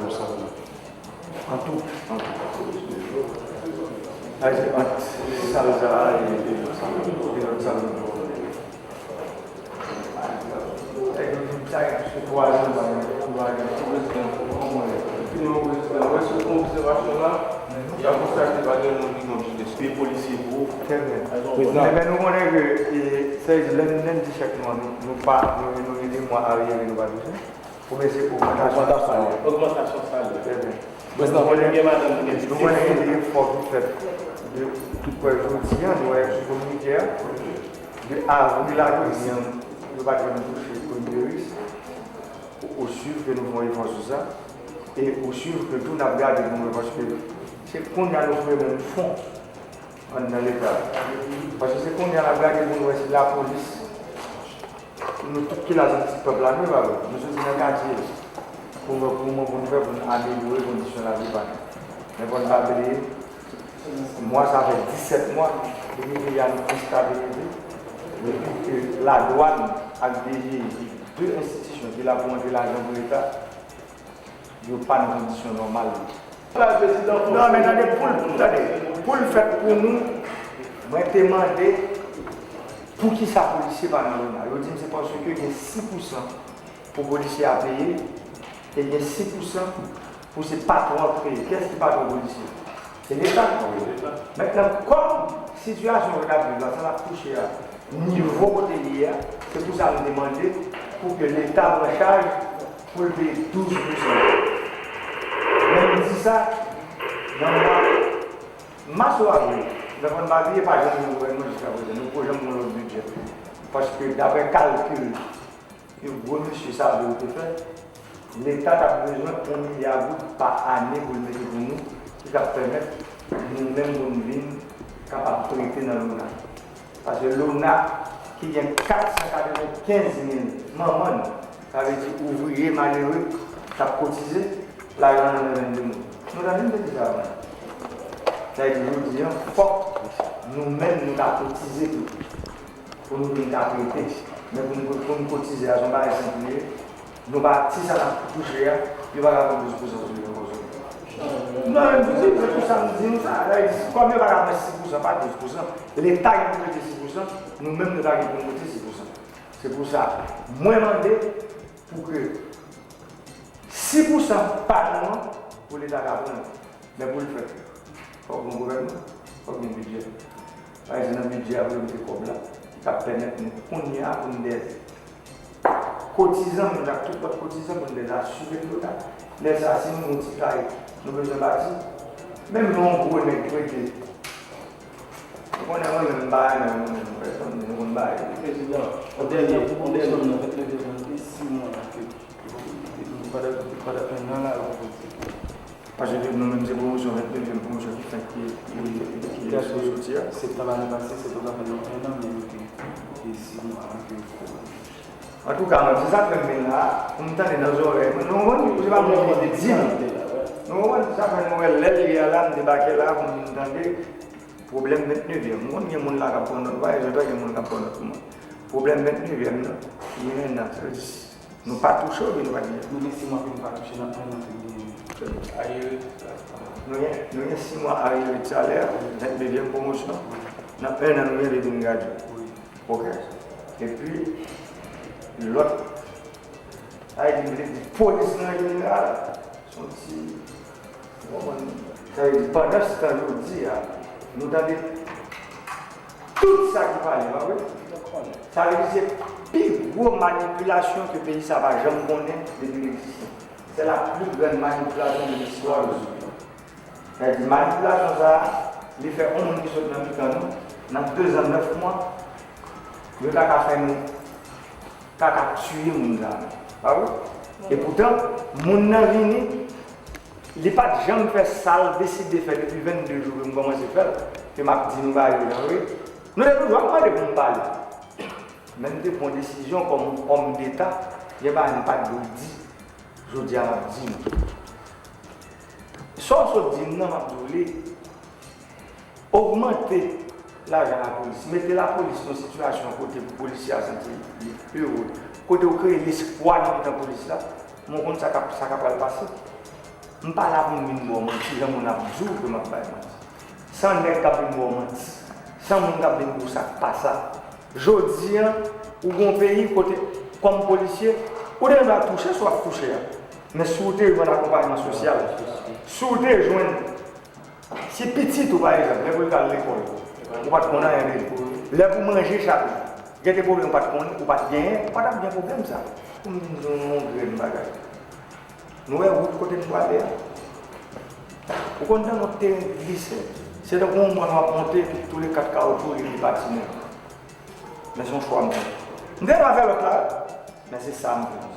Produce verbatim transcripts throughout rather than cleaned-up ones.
yon sal. An tou, an tou. Sa vle di ant sal sa a e, e lòt sal, e lòt sal nou. Sa gen, sa gen plis ke twa zan, pa gen, pa gen. Epi nou, prezidan, wè sou obsèvasyon la, y a konstate pa gen moun ki gen yon ti lespri polisye pou. Trè byen. Prezidan. Ebyen, nou konnen ke, e, sa vle di, lè n, lè n di chèk nou an, nou, nou pa, nou, nou gen de mwa aryere, nou pa touche. Premye se ogmantasyon salè. Ogmantasyon salè. Trè byen. Prezidan. Nou konnen gen madanm ki gen pitit. Nou konnen gen de efò ki fèt de tout prè jodi a, nou wè sou komite a. De avril a jodi a, nou pa t janm touche premye ris. Ou, ou swiv ke nou fè yon efò sou sa. E ou swiv ke tou n ap gade pou nou, paske se kounye a nou fè menm fon. Anndan Leta. Paske se kounye a n ap gade pou n wè si lapolis, nou tout ki la se ti pèp la, nou pa vre. Nou soti nan katye pou nou, pou nou, pou nou fè, pou nou amelyore kondisyon lavi pa nou. Men fò n pa bliye, mwa sa fè disèt mwa depi peyi a nan enstabilite, depi ke ladwàn ak D G I, de enstitisyon ki la pou antre lajan pou Leta, yo pa nan kondisyon nòmal. Non, men tande, pou l, tande, pou l fèt pou nou, mwen te mande poukisa polisye pa nan lona. Yo di m se paske gen sis pousan pou polisye a peye, e gen sis pousan pou se patwon an peye. Kiyès ki patwon polisye? Se Leta. Mentnan, kòm sitiyasyon yo t ap viv la, sa n ap touche a, nivo kote l ye a, se pou sa m te mande pou ke Leta pran chaj pou l peye douz pousan. Men m di sa nan mwa mas ou avril. Men fò n pa bliye, pa janm gen gouvènman jiska prezan. Nou poko janm gen yon lòt bidjè. Paske, daprè kalkil yon gwo mesye Savio te fè, Leta t ap bezwen yon milya goud pa ane pou l mete pou nou, ki t ap pèmèt nou menm pou n vin kapab prete nan lona. Paske lona, ki gen kat san katrevenkenz mil manman n, sa vle di ouvriye malere k ap kotize, lajan nan men de moun. Nou tande m te di sa avan. Sa vle di jodi a, fòk nou menm nou ta kotize tou. Pou nou vin ka prete. Men pou nou, pou nou kotize a, se yon bagay senp li ye. Nou pa, ti sa n ap touche a, yo pa ka pran douz pousan sou li ankò sou li. Non, men pou di, se pou sa m di nou sa. Sa vle di, kòm yo pa ka pran sis pousan, pa douz pousan, Leta gen pou prete sis pousan, nou menm nou ta gen pou nou prete sis pousan. Se pou sa, mwen mande pou ke sis pousan pa nou an, pou Leta ka pran l. Men pou l fèt, fòk gen gouvènman, fòk gen bidjè. Sa vle di nan bidjè a pou yo mete kòb la, ki t ap pèmèt nou kounye a pou n dèz kotizan, menm jan ak tout lòt kotizan, pou n dèz asire nou la. Lè sa a, si nou gen yon ti kay, nou bezwen bati, menm jan yon gwo nèg prete. Nou konnen mwen menm, m pa renmen moun, pèsonn, nou konn bagay. Prezidan, yon dènye, yon dènye. Pwomosyon nan vennde, vennde sis mwa la ke nou pa t, pa t, pa t nan la, ou konprann. Paske nou menm se pwomosyon vennde, se pwomosyon ki fèk ki, ki, ki, ki soti a. Septanm ane pase, se pou ta fè nan en an, men yo te, te sis mwa la ke yo fè. Antouka, mwen, se sa k fè m vin la, pou m tande nan zòrèy mwen, nou konprann, se pa mwen ki te di m. Nou konprann, se sa k fè nou wè lè l ye a la, m debake la, pou m vin tande pwoblèm vennde a. M konn gen moun la k ap pran nòt, pa egzanp, gen moun k ap pran nòt pou mwen. Pwoblèm vennnevyèm nan, li gen ennan, sa vle di nou pa touche oubyen nou pa genyen? Nou gen sis mwa ke nou pa touche nan ennan ke nou genyen. Ayere. Nou gen, nou gen sis mwa ayere de salè, vennnevyèm pwomosyon, nan ennan nou gen de vin gradye. Wi. Ok. Epi, lòt, sa vle di, polis nan jeneral, se yon ti, ou konprann? Sa vle di, pandan se tan jodi a, nou tande tout sa ki pale, pa vre? Sa vle di, se pi gwo manipilasyon ke peyi sa pa janm konnen depi l egziste. C'est la plus grande manipulation de l'histoire de ce pays. Sa vle di, manipilasyon sa a, li fè yon moun ki sot nan mitan nou, nan de zan nèf mwa, yo ta ka fè nou, ta ka tiye moun sa a. Pa vre? E poutan, moun nan vini, li pa t janm fè sa l deside fè depi vennde jou ke m kòmanse fè l, ke m ap di nou bagay yo, vre. Nou te toujou ap mande pou m pale. Men m te pran desizyon kòm yon òm deta, gen bagay m pa t dwe di, jodi a m ap di nou. Sa w sot di m nan, m ap di w li, ogmante lajan lapolis, mete lapolis nan sitiyasyon kote pou polisye a santi li ere, kote w kreye lespwa nan mitan polis la, men w konn sa k ap, sa k ap pral pase. M pa la pou m vin ba w manti, jan moun ap di w ke m ap bay manti. San nèg k ap vin ba w manti, san moun k ap vin di w sa k pa sa. Jodi a, ou gen yon peyi kote, kòm polisye, ou te dwe touche sa w ap touche a. Men si w te jwenn akonpayman sosyal, si w te jwenn, si pitit ou, pa egzanp, lè pou l t al lekòl, ou pa t konn anyen de li. Lè pou manje chak jou, gen de pwoblèm ou pa t konn, ou pa t genyen, ou pa t ap gen pwoblèm sa. Pou m vin di w yon grenn bagay. Nou wè wout kote n prale a? Ou konn tande yon teren glise? Se tankou yon mòn w ap monte, epi toule kat kawoutchou li, li patinen. Men se yon chwa m fè. M te dwe fè lòt la, men se sa m fè.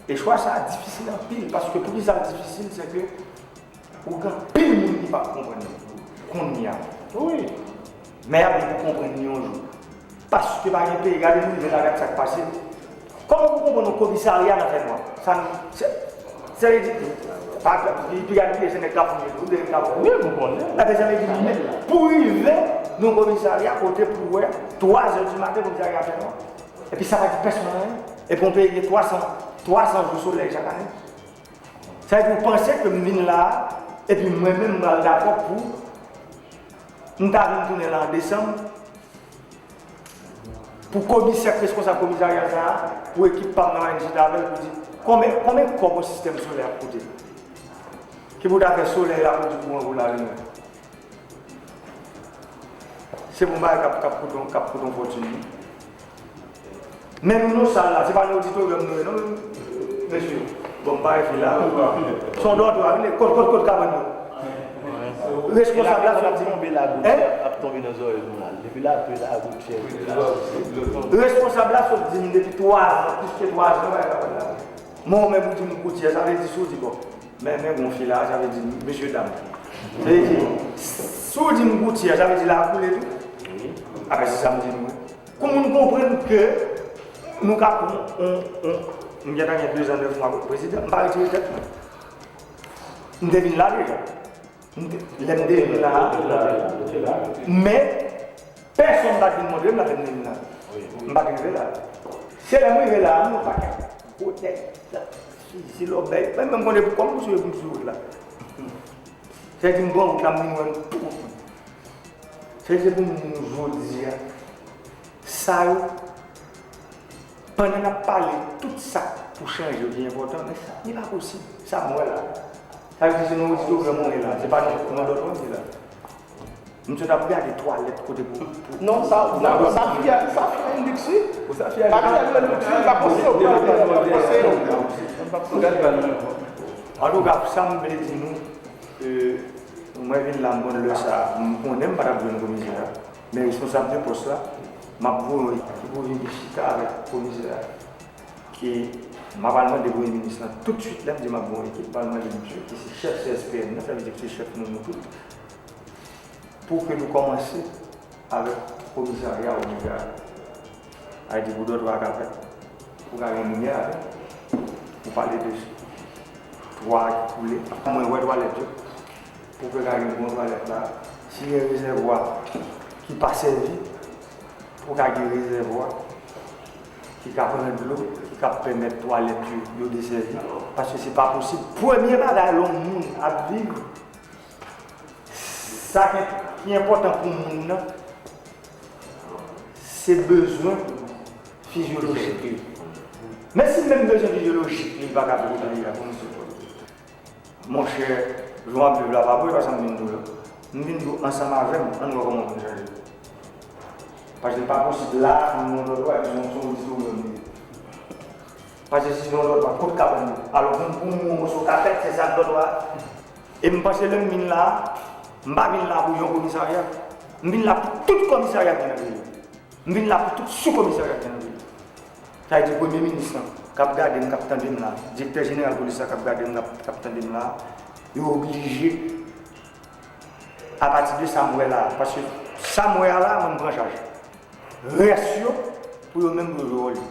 E chwa sa a difisil anpil, paske poukisa l difisil, se ke ou gen anpil moun ki p ap konprann li kounye a. Wi. Men y ap vin pou konprann li yon jou. Paske pa gen peyi, gade nou rive la, gad sa k pase. Kòman pou konprann yon komisarya nan fènwa? Sa n, se, se li di, pa, li pi gade li, se nèg k ap fouye tou, de nèg k ap fouye. Wi, nou konnen. Sa vle di, pou rive nan komisarya, kote pou wè, twa zè di maten, komisarya fènwa. Epi sa pa di pèsonn anyen. Epi yon peyi gen twa san, twa san jou solèy chak ane. Sa vle di, ou panse ke m vin la a, epi mwen menm, m pral dakò pou m ta vin tounen la an desanm, pou komisè k reskonsab komisarya sa a, pou ekip pa m nan, m al chita avè l pou di, konbyen, konbyen kòb yon sistèm solè ap koute? Ki pou ta fè solèy la pwodui kouran pou larimè? Se pou bagay k ap, k ap koute, k ap koute yon fòtin, wi. Men nou nan sal la, se pa nan oditoryòm nou ye, non, mesye. Bon, m pa refi la. Se yon dòtwa, wi, kot, kot, kot kabann yo? Responsab la sot di m, tonbe lagout, hein? Ap tonbe nan zòrèy nou la. Depi lapli lagout, chè. Responsab la sot di m depi twa zan, plis ke twa zan, bagay la pa la. Mwen menm ou di m koutiyè, sa vle di si w di bon. Men, men gon fi la, sa vle di mesye dam. Sa vle di, si w di m koutiyè, sa vle di la koule tou? Wi. A ben se sa m di nou. Pou moun konprann ke nou ka pran on, on, m gentan gen de zan nèf mwa kot prezidan, m pa retire tèt mwen. M te vin la deja. M te, lè m te vin la, men pèsonn pa t vin montre m la lè m te vin la. M pa t rive la. Se lè m rive la, m wè yon pakèt gwo tèt, fizi lòbèy. Mwen menm konnen pou kòm m sou yo pou m sou wout la. Sa vle di m pran wout la, m vin wè m tou konprann. Sa vle di se pou m di nou jodi a, sa yo, pandan n ap pale tout sa k pou chanje yo ki enpòtan, men sa, li pa posib. Sa m wè la. Sa vle di se nan oditoryòm mwen ye la, se pa nan, nan dòt mwen ye la. M sot ap gade twalèt kote pou, pou... Non, sa, sa, sa fè, sa fè yon liksi. Sa fè yon liksi, pa konseye yo, pa konseye yo. Antouka, sa m vle di nou, e, mwen vin la, m konn lè sa, m konnen m pa t ap jwenn komisè a, men responsab de pòs la, m ap voye yon ekip pou vin chita avèk komisè a. E m ap al mande premye minis lan toutswit, lè m di m ap voye yon ekip, m al mande misye, ki se chèf C S P N nan, sa vle di ki se chèf nou, nou tout. Pou ke nou kòmanse avèk komisarya Omega a. Sa vle di pou dòtwa ka fèt, pou ka gen limyè avè l. Ou pale de twa ki koule. Mwen wè twalèt yo. Pou ke ka gen bon twalèt la. Si gen rezèvwa ki pa sèvi, Pou ka gen rezèvwa ki ka pran dlo, ki ka pèmèt twalèt yo, yo desèvi. Paske se pa posib. Premye bagay lè yon moun ap viv, sa ki, ki enpòtan pou moun nan, se bezwen fizyolojik li. Men si menm bezwen fizyolojik li pa ka pran dlo a, kòman se Monchè, jan w ap viv la pa vre, pa sa m vin di w la. M vin di w ansanm avè m, ann wè kòman pou n chanje. Paske li pa posib la, pou nou yon dòdwa, epi se yon, se yon oditoryòm li ye. Paske si se yon dòdwa, kot kabann yo? Alò, pou, pou nou yon moso kapèt, se sa k dòdwa a. E m panse lè m vin la a, m pa vin la pou yon komisarya. M vin la pou tout komisarya ki nan peyi a. M vin la pou tout sou komisarya ki nan peyi a. Sa vle di premye minis lan k ap gade m, k ap tande m la, direktè jeneral polis la k ap gade m, k ap, k ap tande m la, yo oblije, apati de sa m wè la, paske sa m wè a la, mwen m pran chaj. Rès yo, pou yo menm, pou yo jwe wòl yo.